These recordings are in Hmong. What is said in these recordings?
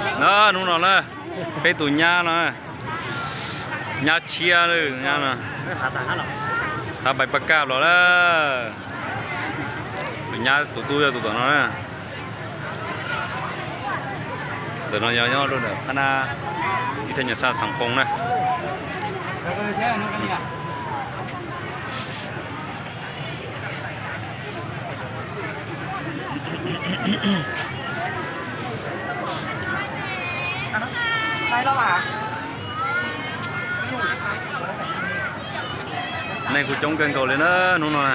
Hnub no na, peb tus nyab no, nyab tshiab, nyab no, hav pais pab kaj los lawm. Tus nyab tus tub yog tus tom no na. Ntawm no yog nyob rau ntawm phab nab ib thaj nyuag xaj xeem Qoo na. Neeg kuj coob kawg nkaus li na hnub no na.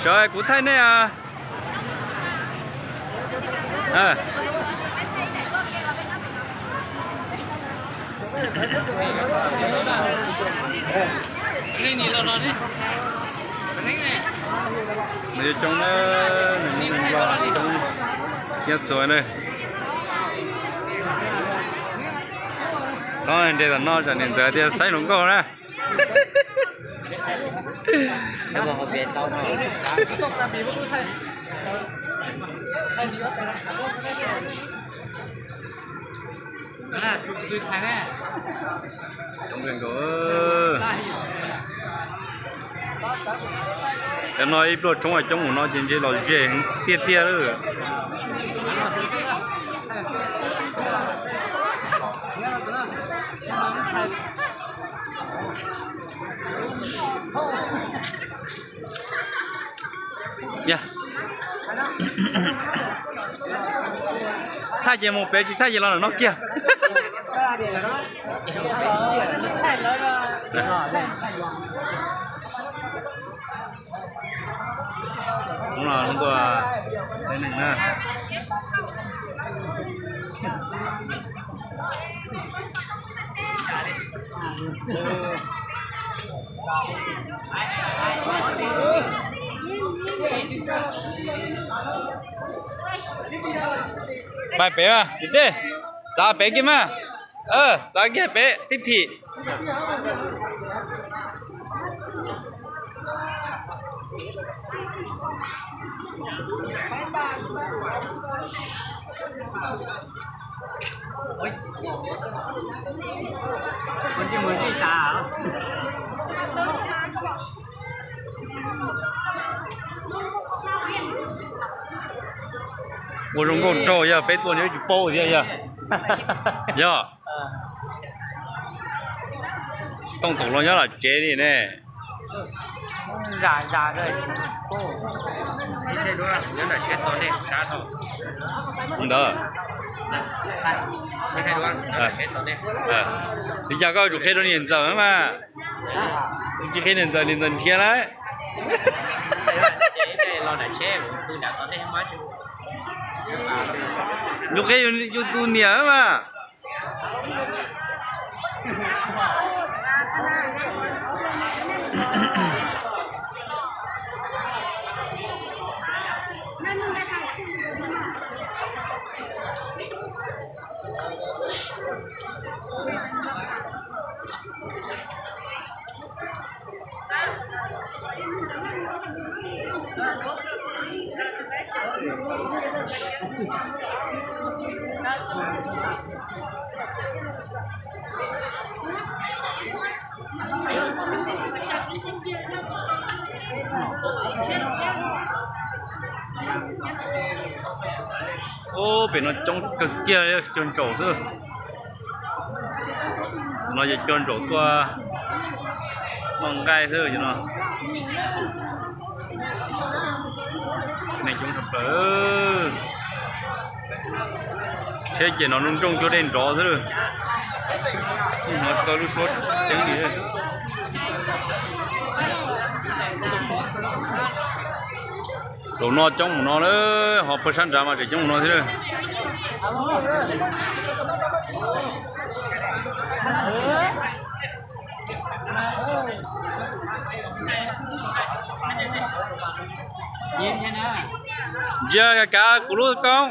Sawv, kuv thaij nej a. Nws coob na, nws coob, txhia txhua na. Txhob nres tom no tsam niam ntxawm tias saib hluas nkauj na. Cov no ib pluag tshoob coob mus no ces ntshe los ze tiag tiag lawm. Thaij ces mus pem, tsis thaij ces los ntawm no kiag. Hnub no tuaj teb neeg na. Pais pem tim tej, txav pem kiag mas. Txav kiag pem tib phim. Ua zoo nkauj nraug yog peb tuaj nyob tsis paub thiab yog. Yog. Tooj Toom los nyob lawm tsev li ne. Ntawd. Li cas koj tsum qhia rau niam ntxawm mas. Tsis qhia niam ntxawm, niam ntxawm nrhiav lawm. Yus qhia yus tus niam mas. Ub, pem no coob kawg kiag, cuag ntsaum xwb. No ces cuag ntsaum tuaj noj nqaij xwb no. Neeg coob tshaj plaws. Tsheb ces no nrooj nrooj cuag dej nrov xwb. Hnov txog lub suab ceeb li. Zaum no coob mus no lawm, ho pawg sab nrad mas tseem coob mus no thiab lawm. Ntsia kav kuv lub koob.